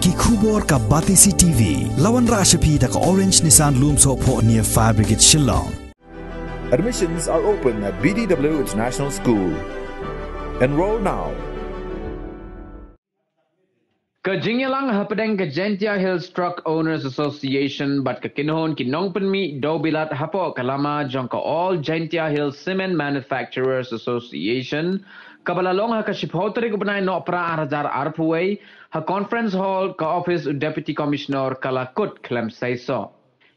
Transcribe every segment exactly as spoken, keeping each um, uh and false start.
Ki khubor ka Batesi T V, la wanrah sha phi da ka Orange Nissan Lumsohphoh near Fire Brigade Shillong. Admissions are open at B D W International School. Enroll now. Ka jingïalang hapdeng ka Jaintia Hills Truck Owners Association bad ka kynhun ki nongpynmih dewbilat hapoh ka lama jong ka All Jaintia Hills Cement Manufacturers Association, kaba la long ha ka shiphew tarik u bnai Nohprah ar hajar arphew wei, ha Conference Hall ka office u Deputy Commissioner, ka la kut khlem seisoh.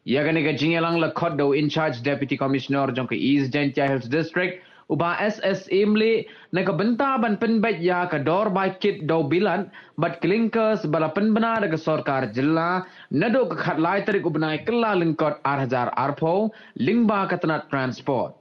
Ïa kane ka jingïalang la khot da u in-charge Deputy Commissioner jong ka East Jaintia Hills District, u Bah S S Imli, na ka bynta ban pynbeit ïa ka dor bai kit dewbilat bad clinkers ba la pynbna da ka sorkar jylla naduh ka khatlai tarik u bnai Kyllalyngkot ar hajar arphew, lyngba ka tnat transport.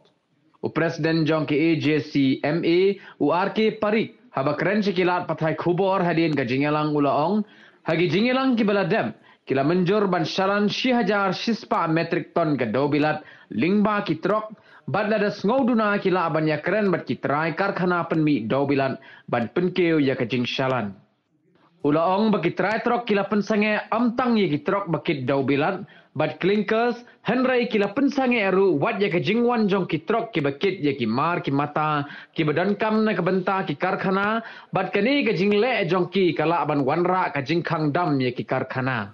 U President jong ka A J C M A, u R K Parikh, haba kren sha ki lad pathai khubor hadien ka jingïalang u la ong, ha ki jingïalang kiba la dep, ki la mynjur ban shalan shi hajar shispah metric ton ka dewbilat lyngba ki trok, bad lada sngewduna ki lah ban ïakren bad ki trai karkhana pynmih dewbilat ban pynkiew ïa ka jingshalan. U la ong ba ki trai trok ki la pynsangeh ym tang ïa ki trok ba kit dewbilat bad clinkers, hynrei ki la pynsangeh ruh wat ïa ka jingwan jong ki trok kiba kit ïa ki mar ki mata kiba donkam na ka bynta ki karkhana, bad kane ka jingleh jong ki ka lah ban wanrah ka jingkhang dam ïa ki karkhana.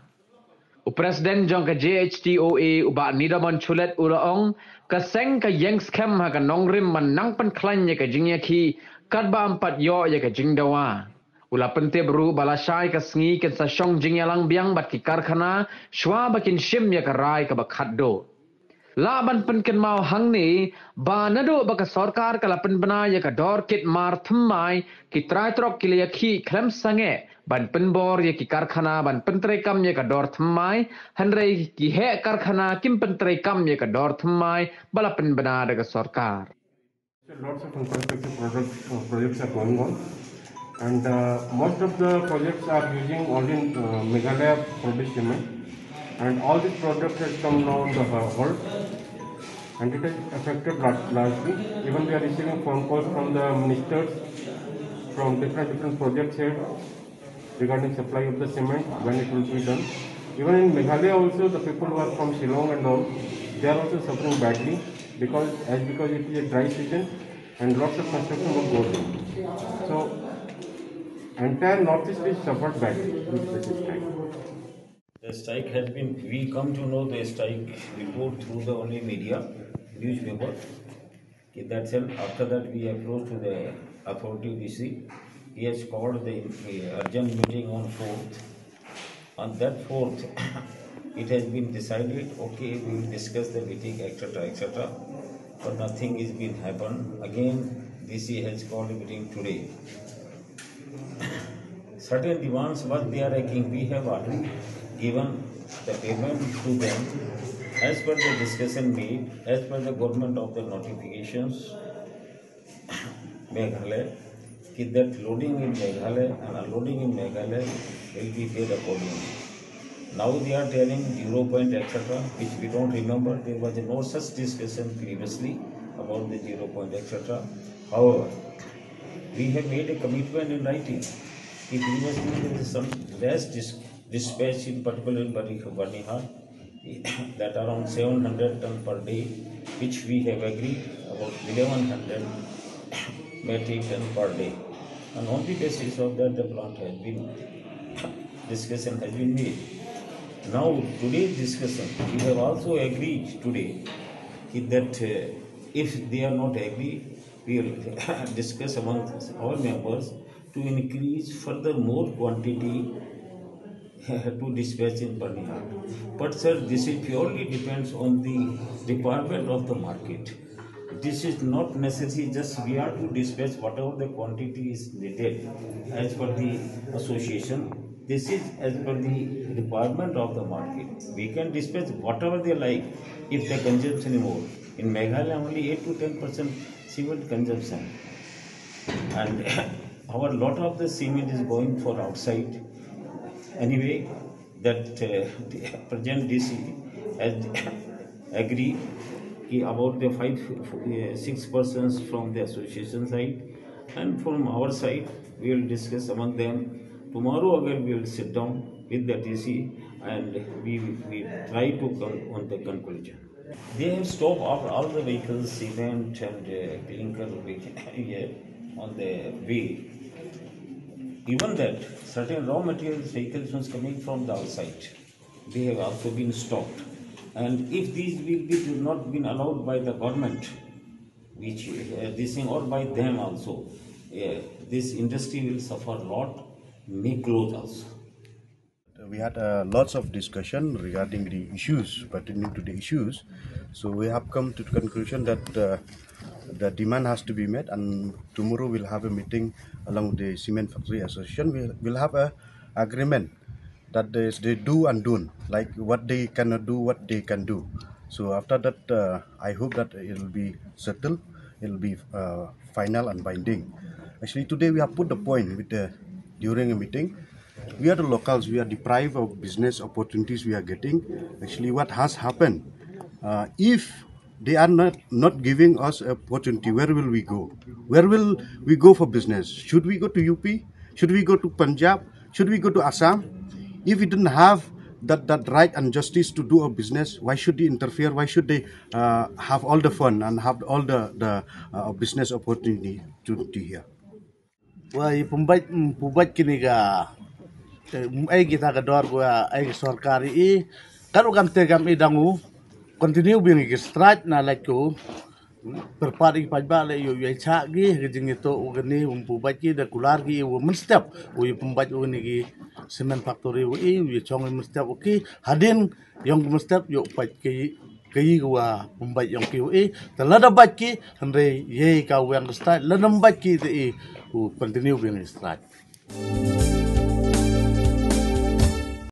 U President jong ka J H T O A, u Bah Nidamon Shulet, u la ong, ka seng ka ïeng skhem ha ka nongrim ban nang pynkhlaiñ ïa ka jingïakhih katba ym pat ïoh ïa ka jingdawa. U la pyntip ruh ba lashai ka sngi kin sa shong jingïalang biang bad ki karkhana shwa ba kin shim ïa ka rai kaba khatduh. Lah ban pynkynmaw hangne ba naduh ba ka sorkar ka la pynbna ïa ka dor kit mar thymmai, ki trai trok ki la ïakhih khlem sangeh ban pynbor ïa ki karkhana ban pyntreikam ïa ka dor thymmai, hynrei ki heh karkhana kim pyntreikam ïa ka dor thymmai ba la pynbna da ka sorkar. Lots of infrastructure projects, uh, projects are going on, and uh, most of the projects are using only uh, Meghalaya produced cement, and all these projects have come now on the hold, and it has affected largely. Even we are receiving phone calls from the ministers from different different projects here regarding supply of the cement, when it will be done. Even in Meghalaya also, the people who are from Shillong and all, they are also suffering badly because as because it is a dry season and lots of construction work goes on. So entire Northeast is suffered badly with this strike. The strike has been, we come to know the strike report through the only media, newspaper. That's all. After that, we approached to the authority D C. He has called the urgent meeting on fourth. On that fourth, it has been decided, okay, we will discuss the meeting, et cetera, et cetera. But nothing is been happened. Again, D C has called a meeting today. Certain demands what they are making, we have already given the payment to them as per the discussion made, as per the government of the notifications. Meghalaya, that loading in Meghalaya and unloading in Meghalaya will be paid accordingly. Now they are telling zero point, et cetera, which we don't remember. There was no such discussion previously about the zero point, et cetera. However, we have made a commitment in writing. Previously, there is some less dis- dispatch, in particular in Bani- Banihar, that around seven hundred ton per day, which we have agreed about eleven hundred metric ton per day. And on the basis of that, the plant has been, discussion has been made. Now, today's discussion, we have also agreed today that uh, if they are not agree, we will discuss among our members to increase further more quantity to dispatch in Banihar. But sir, this is purely depends on the requirement of the market. This is not necessary, just we are to dispatch whatever the quantity is needed as per the association. This is as per the requirement of the market. We can dispatch whatever they like if the consumption is more. In Meghalaya, only eight to ten percent cement consumption. And our lot of the cement is going for outside. Anyway, that uh, the present D C has agreed about the five, uh, six persons from the association side, and from our side we will discuss among them Tomorrow again we will sit down with the D C and we, we try to come on the conclusion. They have stopped all, all the vehicles, cement and uh, clinker, yeah, on the way. Even that, certain raw materials, vehicles was coming from the outside. They have also been stopped. And if these will be not been allowed by the government, which uh, this thing or by them also, uh, this industry will suffer a lot, may close also. We had uh, lots of discussion regarding the issues, pertaining to the issues. So we have come to the conclusion that uh, the demand has to be met, and tomorrow we'll have a meeting along with the Cement Factory Association. We'll, we'll have a agreement that they, they do and don't, like what they cannot do, what they can do. So after that, uh, I hope that it'll be settled, it'll be uh, final and binding. Actually, today we have put the point with the, during a meeting. We are the locals, we are deprived of business opportunities we are getting. Actually, what has happened, uh, if they are not, not giving us opportunity, where will we go? Where will we go for business? Should we go to U P? Should we go to Punjab? Should we go to Assam? If we didn't have that, that right and justice to do a business, why should they interfere? Why should they uh, have all the fun and have all the, the uh, business opportunity to, to here? Wa i pumbai pumbai kini ga ai kita ga dor gua ai sorkari i kan u kam te kam i dangu continue being strike na like ko perpat i pajba le yu yu cha gi ga jing ito u gani um pumbai ki da kular gi u menstep u i pumbai u ni gi cement factory u i u chong menstep u ki hadin yong menstep yu pai ki ki gua pumbai yong ki u i ta lada bai ki hynrei ye ka wang strike lada bai ki te i u continue being strike.